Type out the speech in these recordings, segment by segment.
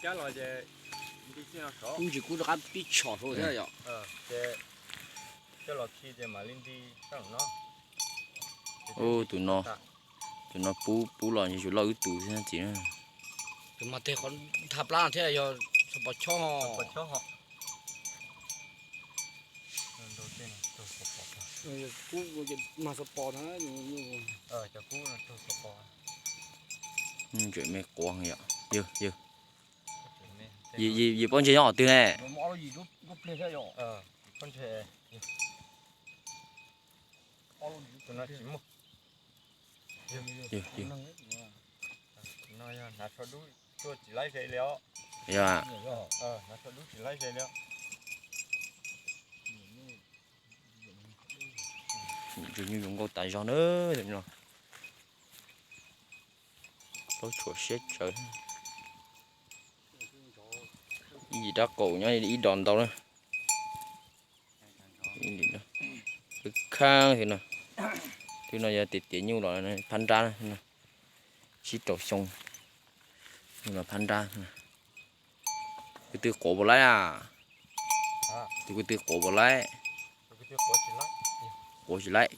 Cab los ces nti txij no saud. Ub, ntsis kub rov qab pib tshom saud thiab yom. Ces coj los khi ces mam li nti txij no. Ub, tus no, tus no pub pub los yuav loj wb tus thiab txiv na. Tus mas tes qhov ntha plab thiab yog xov pos chob. Kub mas xov pos na. Ntseem me quav yom. Yog, yog. Yim pob ntseg nyob qhov twg ne? Yog, yog. Hnav tsho dub tuaj tsis laib ze li os. Yog. Hnav tsho dub tsis laib ze li os. Ntsej nyuj zoo nkauj tas zog na. Plaub tshuam siab tsawv. Ib yim rab qaum nyob ib dos ntau na. Khab khab no. Twb no yog tiav tiav nyuj los phab nrab na. Tsib rau xyoo. Nyuj los phab nrab. Kwv tw quav puas laib a? Tus kwv tw quav puas laib? Quav tsis laib.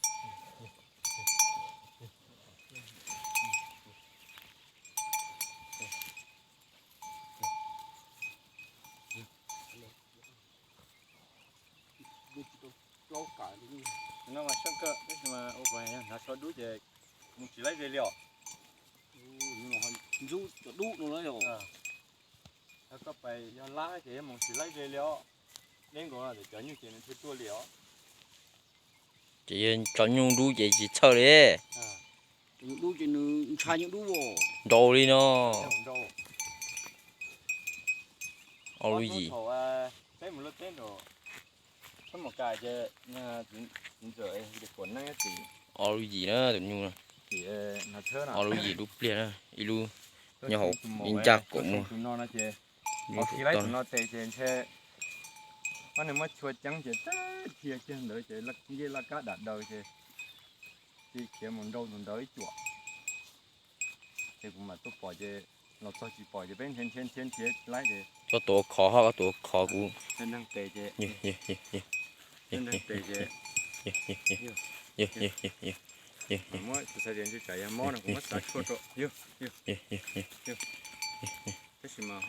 No mas tseeb kawg, tab sis mas ua cas hnav tsho dub ces mus tsis laib ze li os. Ntxub cov dub no lawm. Yog koj pais yog lab ces yog mus tsis laib ze li os. Deb nkaus no cov nyuj ces nws thiaj tuaj li os. Ces yog tso nyuj dub ces tsis txhawj li. Nyuj dub ces nws ntshai nyuj dub nrau li no. Ob lub yim. Ob lub yim na tus nyuj. Ob lub yim dub pliag na, ib lub nyob hauv ib ncaj kaum muag. Tus no ces ho khi laib tus no tes ces ntshe ob nws muab chua ceeb ces tag dhia kiag ntawd ces ncej laj kab dam daws ces cia khiav mus nrau tus ntawd ib cuam. Ces kuv mam tuaj pom ces los txog tsis pom ces peb nrhiav nrhiav nrhiav nrhiav laib ces koj tuav khov ho koj tuav khov kuv. Nrhiav nrhiav tes ces, nrhiav nrhiav tes ces, muab tus xav tias ntshe tsam yog mob no kuv muab xav tshuaj rau yog. Tab sis mas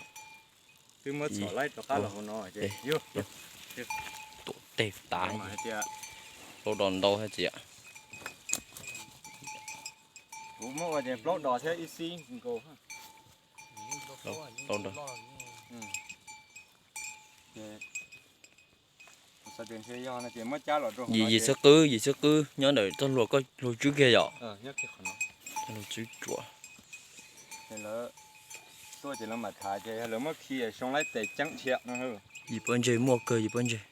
twb muab txhom laib rov qab los hauv no ces yog. Tuam teg tas. Plaub dos ntau thiab txiv. Kuv muab ua ces plaub dos thiab ib xib nkaus. Yim xwb qwb, yim xwb qwb nyob ntawm txoj hlua koj hlua tswb kiag yom. Txoj hlua tswb tsuam. Tuaj ces lawv mam tham ces yog lawv muab khi zoo laib tes ceeb thiab no. Yim pob ntseg muaj kawg, yim pob ntseg.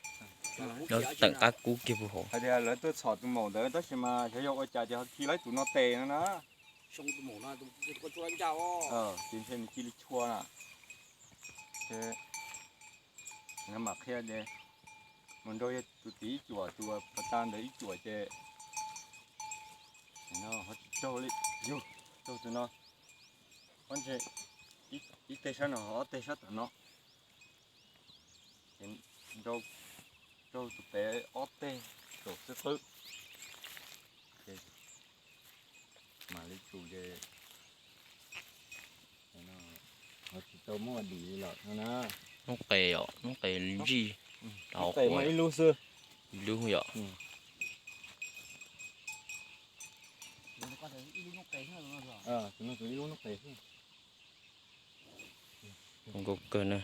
Nyob teem qab kub kiag puag hauv. Hais tias lawv tuaj txhom tus maum ntawd tab sis mas xyov yog ua cas ces ho khi laib tus no tes no na. Ces ntshe nws cia li tshua na. Ces mam qhia ces mus nrau yog tus tim ib cuam, tus pas tas ntawd ib cuam ces ho tsis raug li. Yug, raug tus no. Ob ntshe ib teg sab no, ob teg sab tom no. Ces nrau, raug tus pem ob teg saum xwb qwb. Ces mam li tsum ces ho tsis tau muaj dim li lawm no na. Noob qes os, noob qes ntsij. Noob qes muaj ib lub xwb. Ib lub yom. Tus no tus ib lub noob qes xwb. Nkauj kawg na.